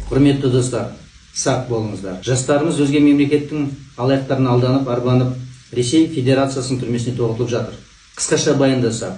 Құрметті достар, сақ болыңыздар. Жастарымыз өзге мемлекеттің алаяқтарына алданып, арбанып, Ресей Федерациясының түрмесіне тоғытылып жатыр. Қысқаша баяндасақ,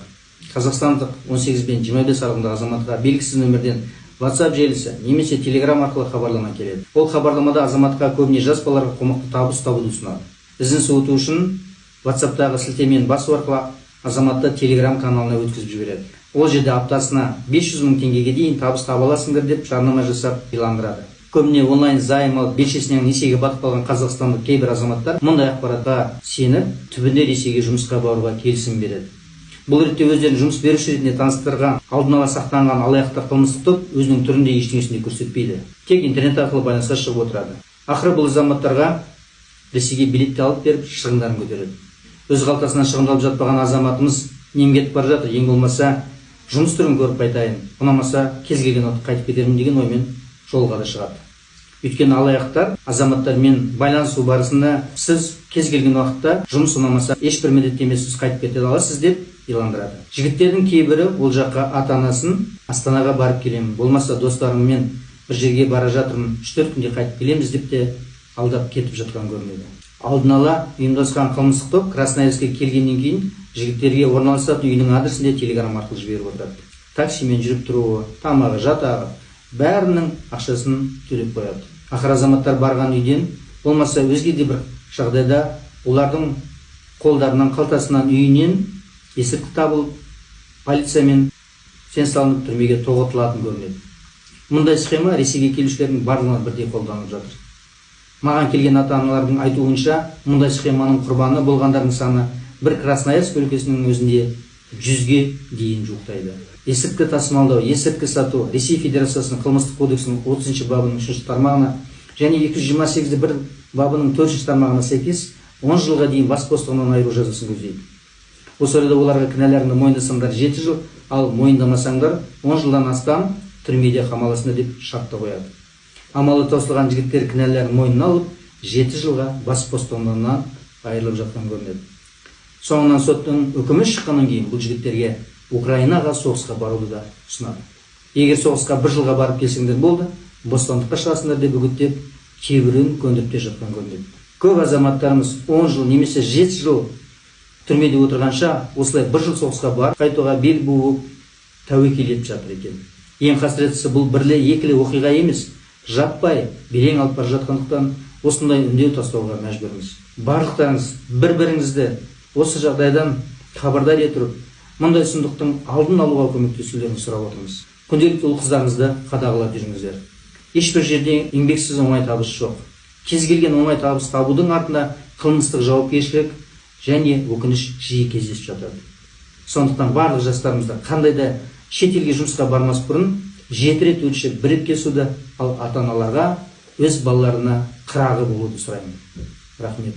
қазақстандық 18 бен 25 аралығындағы азаматқа белгісіз нөмірден WhatsApp желісі немесе Telegram арқылы хабарлама келеді. Ол хабарламада азаматқа, көбіне жас балаларға, қомақты табыс табуды ұсынады. Ізін суыту үшін WhatsApp'тағы сілтемені басу арқылы азаматты Telegram каналына өткізіп жібереді. Ол жерде аптасына 500 мың теңгеге дейін табыс таба аласыңдар деп жарнама жасап иландырады. Көбіне онлайн займ алып, белшесінен несиеге батып қалған қазақстандық кейбір азаматтар мұндай ақпаратқа сеніп, түбінде Ресейге жұмысқа баруға келісім береді. Бұл ретте өздерін жұмыс беруші ретінде таныстырған, алдын ала сақтанған алаяқтар қылмыстық топ өзінің түрінде ештеңесін де көрсетпейді. Тек интернет арқылы байланысқа шығып отырады. Ақыры бұл азаматтарға Ресейге билет те алып беріп, шығындарын көтереді. Өз қалтасынан шығындалып жатпаған азаматымыз нем кетіп бара жатыр, ең болмаса жұмыс түрін көріп қайтайын, ұнамаса кез келген уақытта қайтып кетермін деген оймен жолға да шығады. Өйткені алаяқтар азаматтармен байланысу барысында сіз кез келген уақытта жұмыс ұнамаса, ешбір міндеттемесіз қайтып кете аласыз деп иландырады. Жігіттердің кейбірі ол жаққа ата анасын Астанаға барып келемін, болмаса достарыммен бір жерге бара жатырмын, 3-4 күнде қайтып келеміз деп те алдап кетіп жатқан көрінеді. Алдын ала ұйымдасқан қылмыстық топ Красноярскке келгеннен кейін жігіттерге орналасатын үйінің адресін де Телеграм арқылы жіберіп отырады. Таксимен жүріп тұруы, тамағы, жатағы, бәрінің ақшасын төлеп қояды. Ақыры азаматтар барған үйден болмаса өзге де бір жағдайда олардың қолдарынан, қалтасынан, үйінен есірткі табылып, полициямен сен салынып, түрмеге тоғытылатын көрінеді. Мұндай схема Ресейге келушілердің барлығына бірдей қолданылып жатыр. Маған келген ата аналардың айтуынша, мұндай схеманың құрбаны болғандардың саны бір Красноярск өлкесінің өзінде 100-ге дейін жуықтайды. Есірткі тасымалдау, есірткі сату Ресей Федерациясының қылмыстық кодексінің 30 бабының 3 тармағына және 228 1 бабының 4 тармағына сәйкес 10 жылға дейін бас бостандығынан айыру жазасын көздейді. Осы орайда оларға кінәларыңды мойындасаңдар 7 жыл, ал мойындамасаңдар 10 жылдан астам түрмеде қамаласыңдар деп шарт та қояды. Амалы таусылған жігіттер кінәларын мойнына алып, 7 жылға бас бостандығынан айырылып жатқан көрінеді. Соңынан соттың үкімі шыққаннан кейін бұл жігіттерге Украинаға соғысқа баруды да ұсынады. Егер соғысқа бір жылға барып келсеңдер болды, бостандыққа шығасыңдар деп үгіттеп, кейбіреуін көндіріп те жатқан көрінеді. Көп азаматтарымыз 10 жыл немесе 7 жыл түрмеде отырғанша, осылай бір жыл соғысқа барып қайтуға бел буып, тәуекел етіп жатыр екен. Ең қасіреттісі, бұл бірлі екілі оқиға емес, жаппай белең алып бара жатқандықтан осындай үндеу тастауға мәжбүрміз. Барлықтарыңыз бір біріңізді осы жағдайдан хабардар ете тұрып, мұндай сұмдықтың алдын алуға көмектесулерін сұрап отырмыз. Күнделікті ұл қыздарыңызды қадағалап жүріңіздер. Ешбір жерде еңбексіз оңай табыс жоқ. Кез келген оңай табыс табудың артында қылмыстық жауапкершілік және өкініш жиі кездесіп жатады. Сондықтан барлық жастарымызды қандай да шетелге жұмысқа бармас бұрын жеті рет өлшеп, бір рет кесуді, ал ата аналарға өз балаларына қырағы болуды сұраймын. Рахмет.